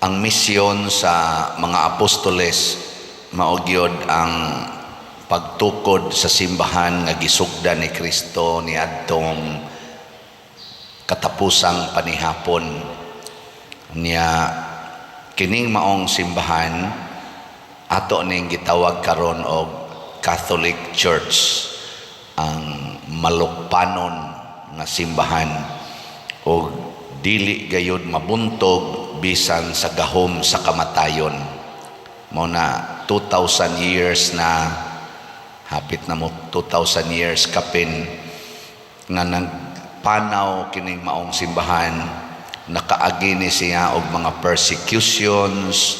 Ang misyon sa mga apostoles mao gyud ang pagtukod sa simbahan nga gisugdan ni Kristo niadtong katapusang panihapon niya. Kining maong simbahan, ato ning gitawag karon og Catholic Church, ang malukpanon nga simbahan og dili gayud mabuntog bisan sa gahom sa kamatayon. Mao na 2,000 years na, hapit na mo 2,000 years kapin nga nagpanaw kining maong simbahan. Nakaagi ni siya og mga persecutions,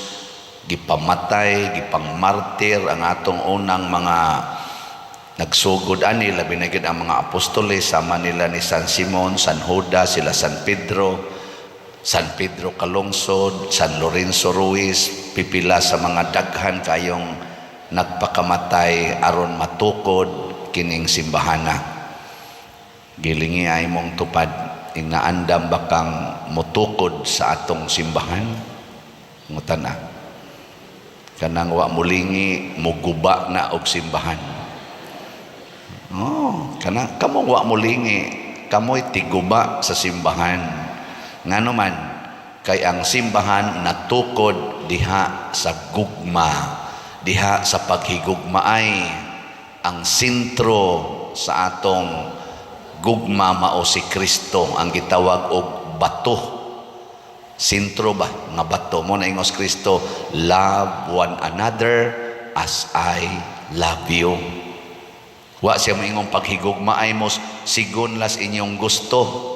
gipamatay, gipangmartir ang atong unang mga nagsugod ani, labi na gyud ang mga apostoles sama nila ni San Simon, San Judas, sila San Pedro, San Pedro Calungsod, San Lorenzo Ruiz, pipila sa mga daghan kayong nagpakamatay aron matukod kining simbahana. Gilingi ay mong tupad, inaandam ba kang mutukod sa atong simbahan? Ngutan na. Kanang wa mulingi, muguba na og simbahan. Oh, kana kamo wa mulingi, kamoy tiguba sa simbahan. Ngano man, kay ang simbahan natukod diha sa gugma, diha sa paghigugmaay. Ang sentro sa atong gugma mao si Kristo, ang gitawag og bato. Sentro ba nga bato mo na ingos Kristo, "Love one another as I love you." Wa siya moingong paghigugmaay mo sigon las inyong gusto.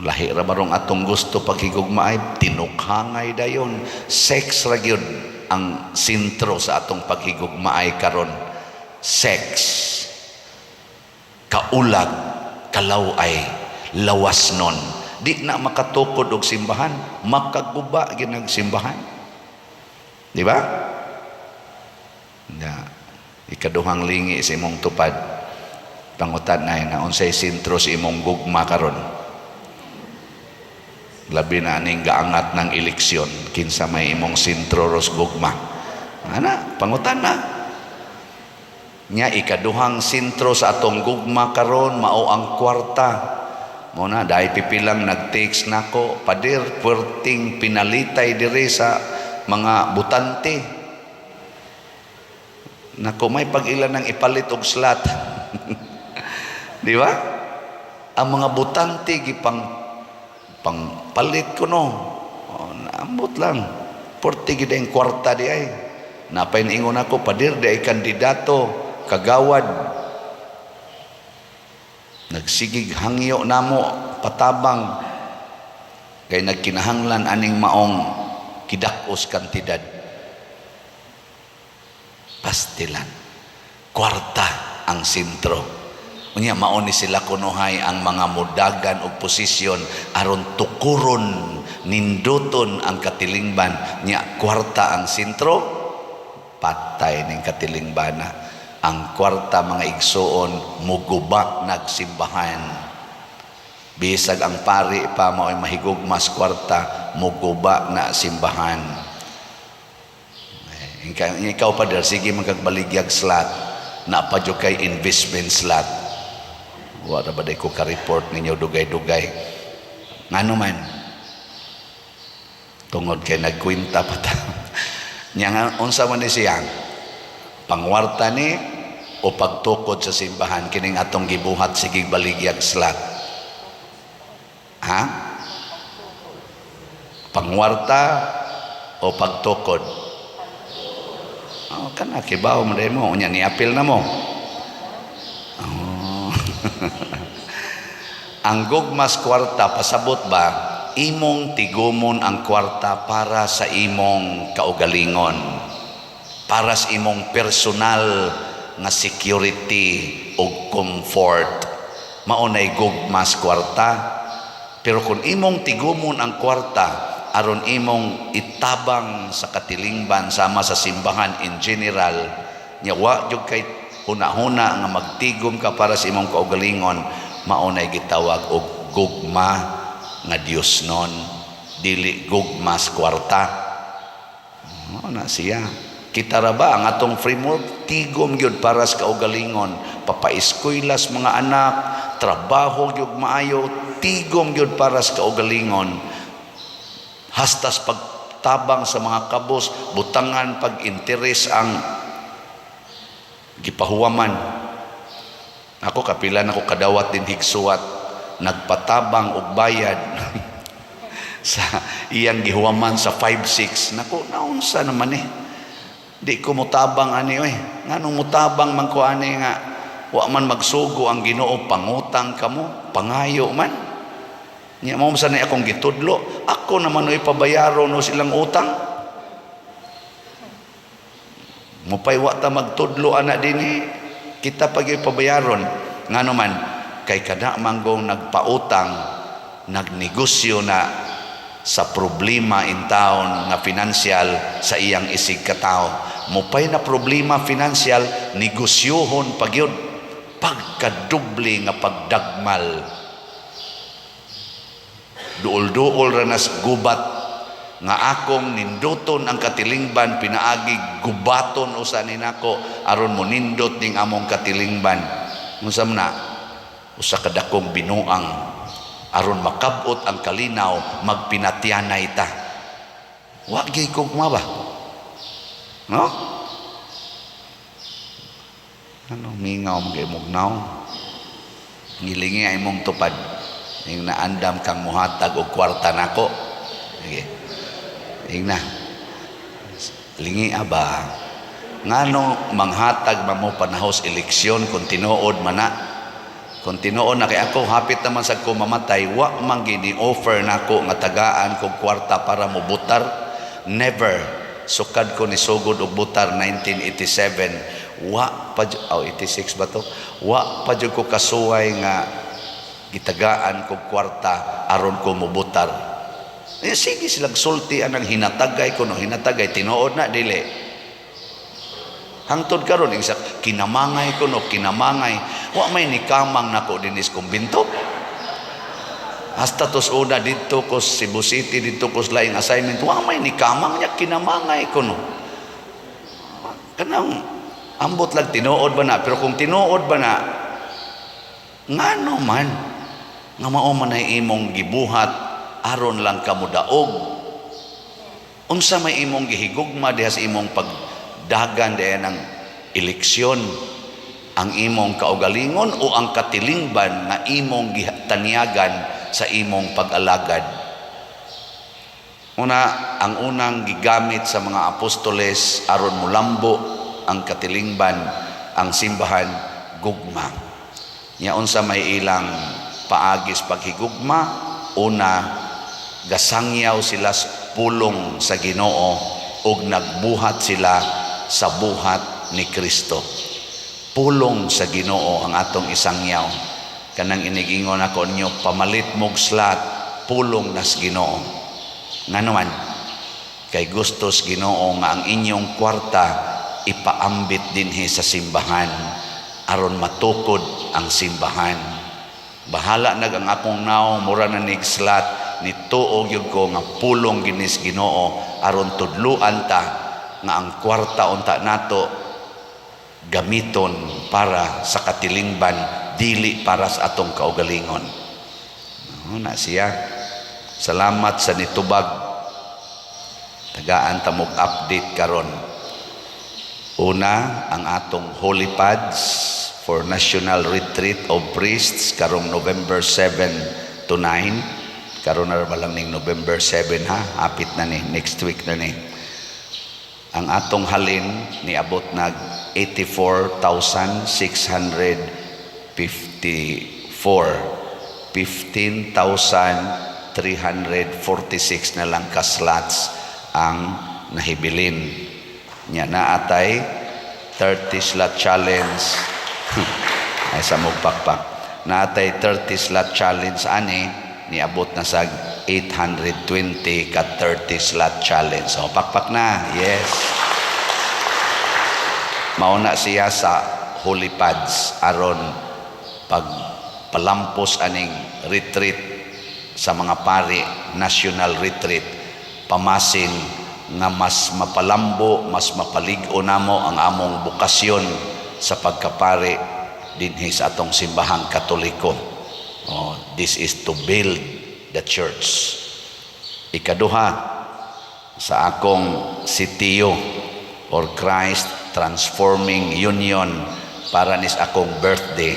Lahi ra barong atong gusto paghigugmaay, tinukhangay dayon. Sex ra gyud ang sentro sa atong paghigugmaay karon. Sex, kaulag, kalaway, lawas nun. Di na makatukod og simbahan, makaguba ginag simbahan. Di ba? Ya. Ikaduhang lingi sa imong tupad. Pangutan na unsay sentro sa imong gugma karon. Labi na aning gaangat ng eleksyon, kinsa may imong sentro ros gugma. Ana, pangutan na. Nya ikaduhang sentro sa atong gugma karon mao ang kwarta. Mo na dahil pipilang nag-text nako, "Pader, puwerteng pinalitay diri sa mga butante." Nako, may pag-ila ng ipalit og slot. Di ba? Ang mga butante gipang pangpalit ko no. Oh, naambot lang. Porte gid ang kwarta di ay. Napay ingon ako, "Pader, di ay kandidato kagawad. Nagsigig hangyo namo patabang kay nagkinahanglan aning maong kidak-os kantidad." Pastilan. Kwarta ang sentro. Unya mao ni sila kunuhay ang mga mudagan og posisyon aron tukuron, ninduton ang katilingban. Nya kwarta ang sentro, patay ning katilingbana. Ang kwarta, mga igsuon, muguba nagsimbahan. Bisag ang pari pa mao'y mahigugmas kwarta, muguba na simbahan. Eh, ikaw pa der, sige magkagbaligyag slot, na pa jud kay investment slot. Wa ra ba day ko ka-report ninyo dugay-dugay? Ngano man? Tungod kay nagkwenta pa ta. Nya nga unsa man ni siya? Pangwarta ni o pagtukod sa simbahan kining atong gibuhat sige baligyag slot? Ha? Pangwarta o pagtukod? Oh, kana kibaw mo mo unya ni-apil na mo. Oh. Ang gugmas kwarta, pasabot ba imong tigumon ang kwarta para sa imong kaugalingon, para sa imong personal nga security o comfort, mao nay gugmas kwarta. Pero kung imong tigumon ang kwarta aron imong itabang sa katilingban sama sa simbahan in general, nya wa jud kay huna-huna nga magtigom ka para sa imong kaugalingon, mao nay gitawag og gugma nga Dios non. Dili gugmas kwarta. Mao na siya. Kita ra ba ang atong framework, tigom gyud para sa kaugalingon, papaeskuylas mga anak, trabaho gyud maayo, tigom gyud para sa kaugalingon. Hastas pagtabang sa mga kabos, butangan pag interes ang gipahuwaman. Ako, kapila na ko kadawat din higsuwat, nagpatabang og bayad sa iyang gihuwaman sa 5-6. Nako, naunsa naman eh. Di ko mutabang ani oy. Nganong mutabang man ko ani nga wa man magsugo ang Ginoo, pangutang kamo, pangayo man. Nya mo sa ni akong gitudlo, ako naman oy pabayaron no silang utang. Mupay wa ta magtudlo ana dinhi, kita pag pabayaron. Ngano man kay kada manggong nagpautang, nagnegosyo na sa problema in town nga financial sa iyang isig katawo. Mupay na problema financial, negosyohon pagyud, pagkadoble nga pagdagmal. Duol-duol ra nas gubat nga akong ninduton ang katilingban, pinaagi gubaton usa ni nako aron mo nindot ning among katilingban. Unsa man na? Usa ka dakong binuang aron makabot ang kalinaw, magpinatyanay ta. Wa gyud gugma ba, no? Ano, mingaw mo kay mugnaw. Ngilingi ay mong tupad ing naandam kang muhatag og kwarta nako. Sige, ing na lingi aba, ngano manghatag man mo panahos eleksyon kung tinuod man na? Kung tinuod na, kay ako hapit naman sa ko mamatay, wa man gini offer nako nga tagaan kog kwarta para mo butar. Never. Sukad ko ni sugod og butar 1987, wa pa, oh, 86 ba to, wa pa jud ko kasuway nga gitagaan kog kwarta aron ko mobutar. Eh, sige silang sulti anang hinatagay ko no, hinatagay, tinuod na dili. Hangtod karon ing sa kinamangay ko no, kinamangay, wa may nikamang nako dinis kumbinto. Hasta tos una didto ko Cebu City, didto ko sa laing assignment, wa may nikamang niya, kinamangay ko no. Kanang ambot lang, tinuod ba na? Pero kung tinuod ba na, ngano man nga mao man ay imong gibuhat aron lang kamo daog? Unsa may imong gihigugma diha sa imong pagdagan diha ng eleksyon? Ang imong kaugalingon o ang katilingban nga imong taniyagan sa imong pag-alagad? Una, ang unang gigamit sa mga apostoles aron mulambo ang katilingban, ang simbahan, gugma. Nya unsa may ilang paagis paghigugma? Una, gasangyaw sila sa pulong sa Ginoo ug nagbuhat sila sa buhat ni Kristo. Pulong sa Ginoo ang atong isangyaw. Kanang inigingon ako ninyo, pamalit mog slot, pulong nas Ginoo. Ngano man kay gustos Ginoo nga ang inyong kwarta ipaambit dinhi sa simbahan aron matukod ang simbahan. Bahala nag ang akong naong mura na nig slot, ni tuo gyud ko nga pulong ginis Ginoo aron tudluan ta nga ang kwarta unta nato gamiton para sa katilingban, dili para sa atong kaugalingon. No, na siya. Salamat sa nitubag. Tagaan ta mog update karon. Una, ang atong Holy Pads for National Retreat of Priests karong November 7 to 9. Karon na ba lang ning November 7 ha, hapit na ni, next week na ni. Ang atong halin niabot nag 84,654. 15,346 na lang ka slots ang nahibilin. Nya naatay 30 slot challenge ay sa mugpakpak. Naatay 30 slot challenge ani, niabot na sa 820 ka 30 slot challenge. So pakpak na. Yes. Mauna siya sa Holy Pads aron pag palampos aning retreat. sa mga pari, national retreat, pamasin nga mas mapalambo, mas mapalig-o namo ang among bokasyon sa pagkapari dinhi sa atong Simbahang Katoliko. Oh, this is to build the church. Ikaduha, sa akong CTU or Christ Transforming Union, para nis akong birthday.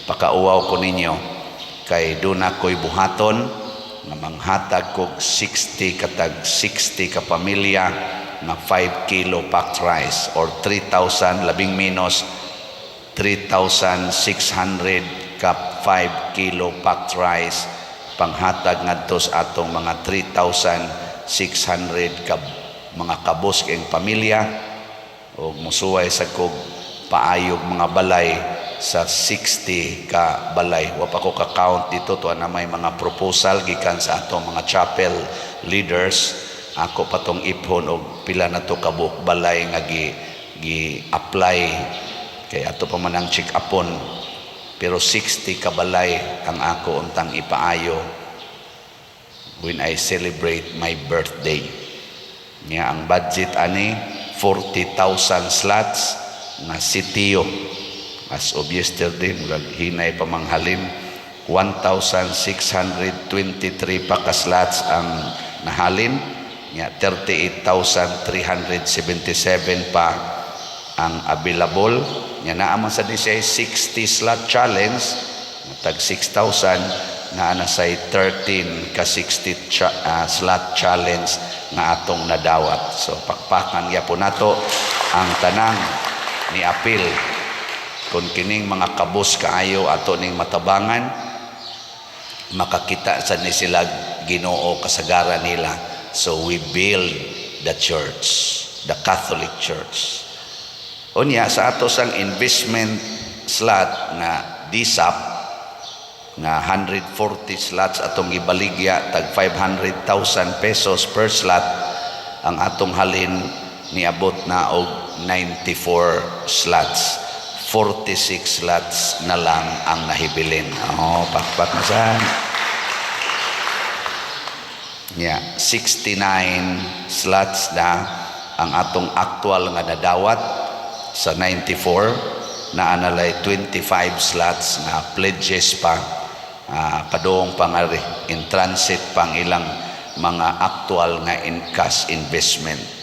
Pakauwaw ko ninyo kay duna ko'y buhaton nga manghatag kog 60 katag 60 ka pamilya nga 5 kilo packed rice or 3,000, labing menos 3,600 ka 5 kilo packed rice, panghatag ngadto sa atong mga 3,600 ka mga kabus kayong pamilya, ug musuway sa kog paayog mga balay sa 60 ka balay. Wa pa ko ka-count dito to na may mga proposal gikan sa atong mga chapel leaders. Ako pa tong iphon og pila na to kabuok balay nga gi gi apply kay ato pa man ang check upon, pero 60 ka balay ang ako untang ipaayo when I celebrate my birthday. Nya ang budget ani 40,000 slots nga CTU. As of yesterday, murag hinay pa manghalin, 1,623 pa ka slots ang nahalin. Nya 38,377 pa ang available. Nya naa man sa di siya 60 slot challenge, tag 6,000, naa na say 13 ka 60 slot challenge nga atong nadawat. So pakpakan gyapon nato ang tanang ni apil. Kung kining mga kabus kaayo ato ning matabangan, makakita sa ni sila Ginoo kasagara nila. So we build the church, the Catholic Church. Unya sa ato sang investment slot nga DSAP nga 140 slots atong gibaligya tag 500,000 pesos per slot, ang atong halin niabot na og 94 slots. 46 slots na lang ang nahibilin. Oh, pakpak na saan. Yeah, 69 slots na ang atong actual nga nadawat sa 94, na analay 25 slots nga pledges pa, padung pa nga in transit pang ilang mga actual nga in cash investment.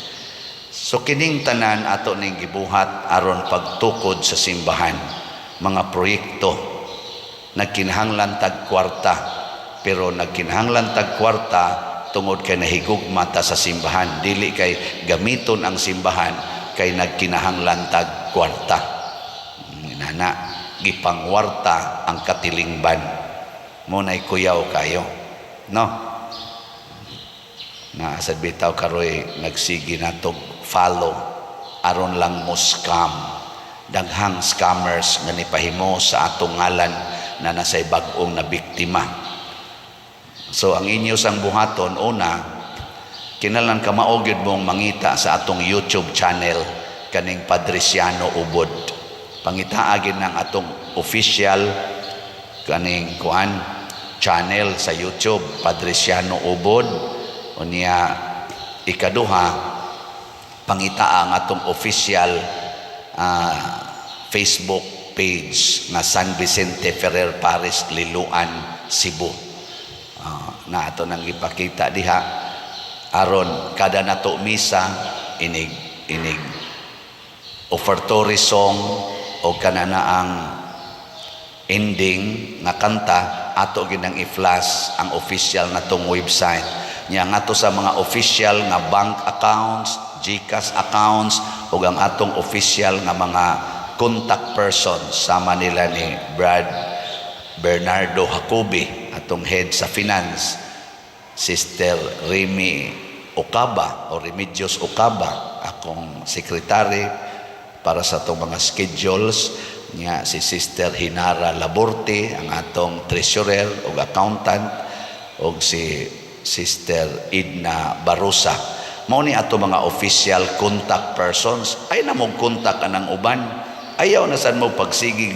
So kining tanan ato ning gibuhat aron pagtukod sa simbahan, mga proyekto nagkinahanglan tag kwarta, pero nagkinahanglan tag kwarta tungod kay nahigugma ta sa simbahan, dili kay gamiton ang simbahan kay nagkinahanglan tag kwarta. Nana gipangwarta ang katilingban mo nay kuyaw kayo, no? Na sad bitaw karoy nagsige natog follow aron lang mo scam. Daghang scammers nga nipahimo sa atong ngalan na nasay bag-ong na biktima. So ang inyo sang buhaton, una, kinahanglan kamao gyud mong mangita sa atong YouTube channel kaning Padriciano Ubod. Pangitaa gid ng atong official kaning kuan channel sa YouTube, Padriciano Ubod. Unya ikaduha, pangitaa ang atong official Facebook page nga San Vicente Ferrer Parish, Liloan, Cebu. Na ato nang ipakita diha aron kada nato misa, inig inig offertory song o kanana ang ending nga kanta, ato ginang i-flash ang official natong website nya ngadto sa mga official nga bank accounts, GCash accounts ug ang atong official nga mga contact persons sama nila ni Brad Bernardo Jacobi, atong head sa finance, Sister Remy Okaba o Remedios Okaba, akong secretary para sa atong mga schedules nga si Sister Hinara Laborte, ang atong treasurer ug accountant, ug si Sister Edna Barosa. Mao ni ato mga official contact persons. Ay na mo contact anang uban. Ayaw na sad mo pagsigig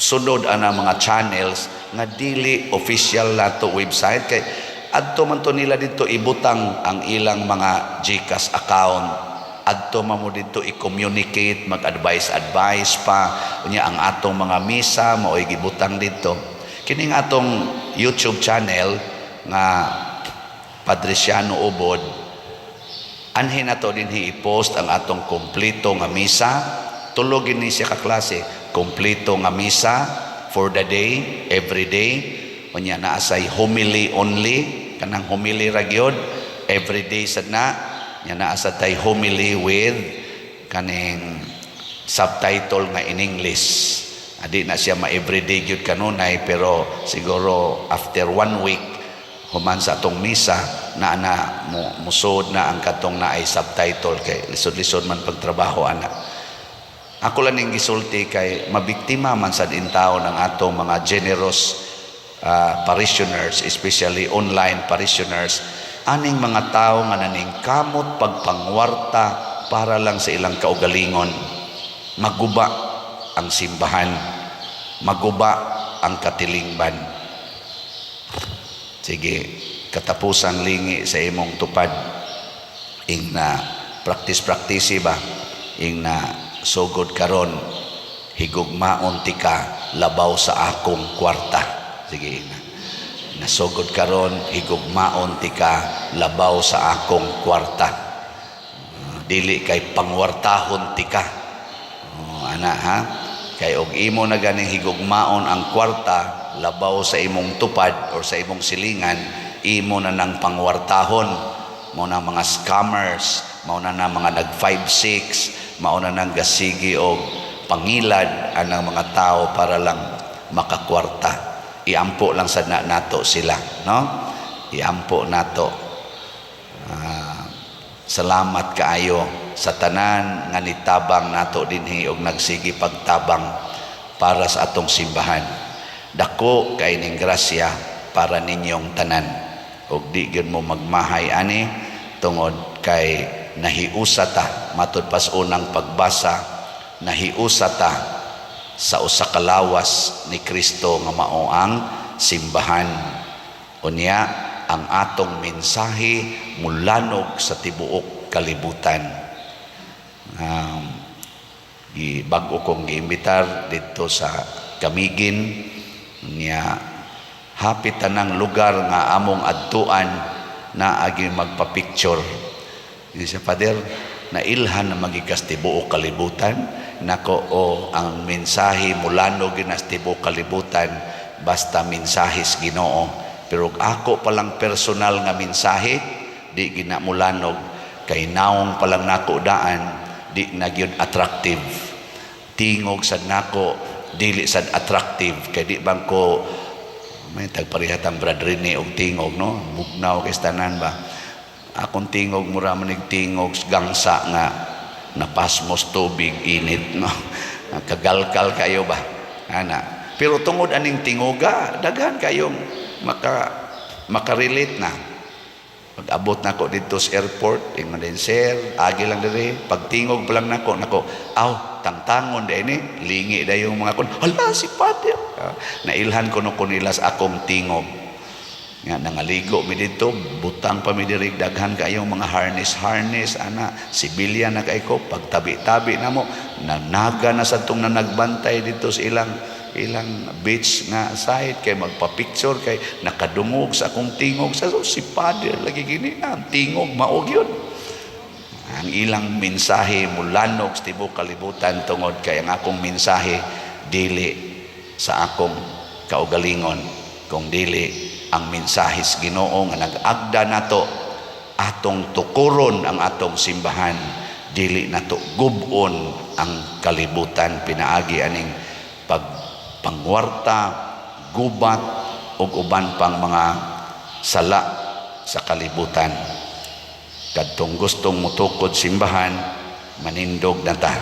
Sunod ana mga channels nga dili official nato website, kay adto man to nila dito ibutang ang ilang mga GCash account, adto man mo dito i-communicate, mag-advise advice pa. Unya ang atong mga misa mao'y gibutang dito. Kining atong YouTube channel nga Padriciano Ubod, anhin nato dinhi i-post ang atong kompleto nga misa. Tulo ni siya ka klase: kompleto nga misa for the day, every day. Unya naa say homily only, kanang homily ra gyud, every day sad na. Nya naa sad tay homily with kaning subtitle nga in English. Adi na siya ma-everyday gyud kanunay, pero siguro after one week human sa atong misa na na mo musod na ang katong naay subtitle, kay lisod-lisod man pagtrabaho ana. Ako lang ning gisulti kay mabiktima man sad intawon ang atong mga generous parishioners, especially online parishioners, aning mga tao nga naningkamot pagpangwarta para lang sa ilang kaugalingon. Maguba ang simbahan, maguba ang katilingban. Sige, katapusan lingi sa imong tupad, ing na practice-practice ba, ing na sugod karon, higugmaon tika labaw sa akong kwarta. Sige na. Nasugod karon, higugmaon tika labaw sa akong kwarta. Dili kay pangwartahon tika. Oh, ana ha? Kay og imo na ganing higugmaon ang kwarta labaw sa imong tupad or sa imong silingan, imo na nang pangwartahon. Mao na mga scammers, mao na na mga nag 5-6, mao na nang gasigi og pangilad anang mga tao para lang makakwarta. Iampo lang sa na nato sila, no? Iampo nato. Salamat kaayo sa tanan nga nitabang nato dinhi og nagsigi pagtabang para sa atong simbahan. Dako kay ning grasya para ninyong tanan. Og di gyud mo magmahay ani tungod kay nahiusa ta, matud pas unang pagbasa, nahiusa ta sa usa ka lawas ni Kristo nga mao ang simbahan. Unya ang atong mensahe mulanog sa tibuok kalibutan. Bag-o kong giimbitar dito sa Camiguin niya, hapit tanang lugar nga among adtuan na agi magpa-picture. Di siya, "Father, nailhan na magikas tibuok kalibutan." Nako, o ang mensahe mulanog ginas tibuok kalibutan basta mensahes Ginoo. Pero ako palang personal nga mensahe, di gina mulanog, kay naong pa lang nako daan, di na gyud attractive. Tingog sad nako dili sad attractive, kay di bang ko may tagparehatang Brad Rene og tingog, no? Bugnaw kay tanan ba. Akong tingog mura man nig tingog gangsa nga napasmos tubig init, no? Kagalkal kayo ba ana. Pero tungod aning tingoga, daghan kayong makarelate na. Pag abot nako didto sa airport, ingon din, "Sir, agi lang diri." Pagtingog pa lang nako nako, aw, tangtangon dai ni, lingi dayong mga kon, "Hala, si Father." Nailhan ko no ko nila sa akong tingog. Nga nangaligo mi didto, butang pa mi diri, daghan kayong mga harness harness ana, sibilyan na kay ko. Pagtabi-tabi namo, nanaga na sa tong na nagbantay dito sa ilang ilang beach nga side kay magpa-picture, kay nakadungog sa akong tingog sa, "Oh, si Father lagi gini na tingog mao gyud." Ang ilang mensahe mulanog sa tibuok kalibutan tungod kay ang akong mensahe dili sa akong kaugalingon kung dili ang mensahe sa Ginoo nga nag-agda nato atong tukuron ang atong simbahan, dili nato gub-on ang kalibutan pinaagi aning pagpangwarta, gubat ug uban pang mga sala sa kalibutan. Kadtong gustong mutukod simbahan, manindog na ta.